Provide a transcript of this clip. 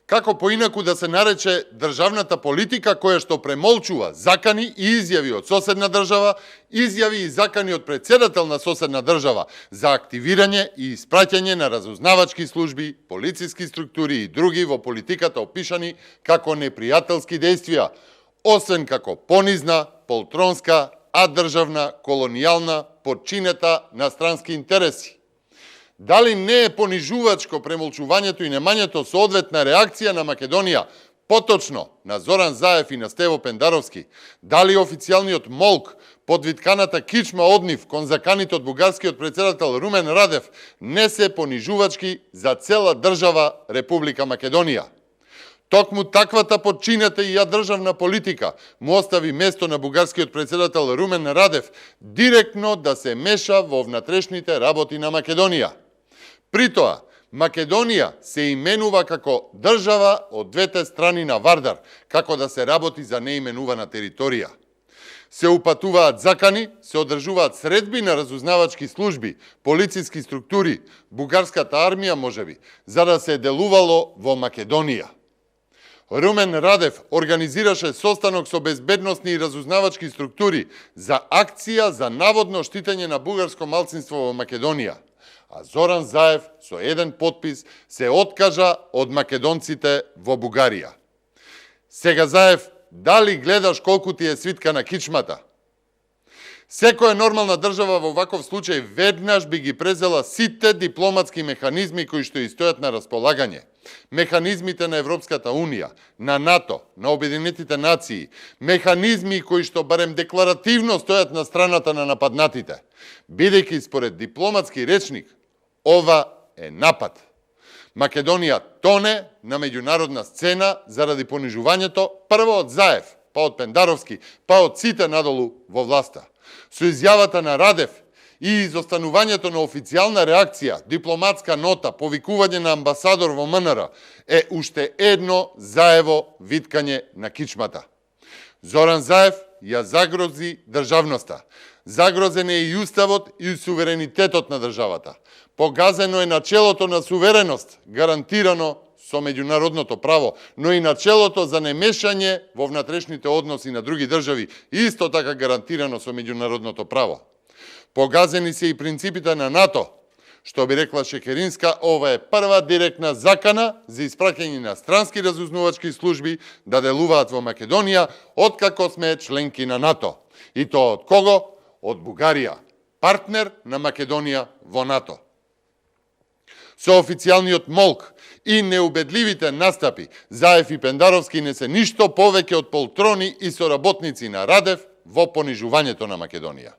Како поинаку да се нарече државната политика која што премолчува закани и изјави од соседна држава, изјави и закани од председател на соседна држава за активирање и испраќање на разузнавачки служби, полициски структури и други во политиката опишани како непријателски дејствија, освен како понизна, полтронска, адржавна, колонијална, подчинета на странски интереси. Дали не е понижувачко премолчувањето и немањето соодветна реакција на Македонија, поточно на Зоран Заев и на Стево Пендаровски? Дали официјалниот молк под витканата кичма од нив кон заканите од бугарскиот председател Румен Радев не се понижувачки за цела држава Република Македонија? Токму таквата подчинета и државна политика му остави место на бугарскиот председател Румен Радев директно да се меша во внатрешните работи на Македонија. При тоа, Македонија се именува како држава од двете страни на Вардар, како да се работи за неименувана територија. Се упатуваат закани, се одржуваат средби на разузнавачки служби, полициски структури, бугарската армија можеби, за да се делувало во Македонија. Румен Радев организираше состанок со безбедносни и разузнавачки структури за акција за наводно штитење на бугарско малцинство во Македонија, а Зоран Заев со еден подпис се откажа од македонците во Бугарија. Сега, Заев, дали гледаш колку ти е свитка на кичмата? Секоја нормална држава во ваков случај веднаш би ги презела сите дипломатски механизми кои што и стојат на располагање. Механизмите на Европската Унија, на НАТО, на Обединетите нации, механизми кои што барем декларативно стојат на страната на нападнатите. Бидејќи според дипломатски речник, ова е напад. Македонија тоне на меѓународна сцена заради понижувањето прво од Заев, па од Пендаровски, па од сите надолу во власта. Со изјавата на Радев и изостанувањето на официјална реакција, дипломатска нота, повикување на амбасадор во МНР е уште едно Заево виткање на кичмата. Зоран Заев ја загрози државноста. Загрозен е и уставот и суверенитетот на државата. Погазено е начелото на сувереност, гарантирано со меѓународното право, но и начелото за немешање во внатрешните односи на други држави, исто така гарантирано со меѓународното право. Погазени се и принципите на НАТО. Што би рекла Шекеринска, ова е прва директна закана за испраќање на странски разузнавачки служби да делуваат во Македонија, откако сме членки на НАТО. И тоа од кого? Од Бугарија, партнер на Македонија во НАТО. Со официјалниот молк и неубедливите настапи, Заев и Пендаровски не се ништо повеќе од полтрони и соработници на Радев во понижувањето на Македонија.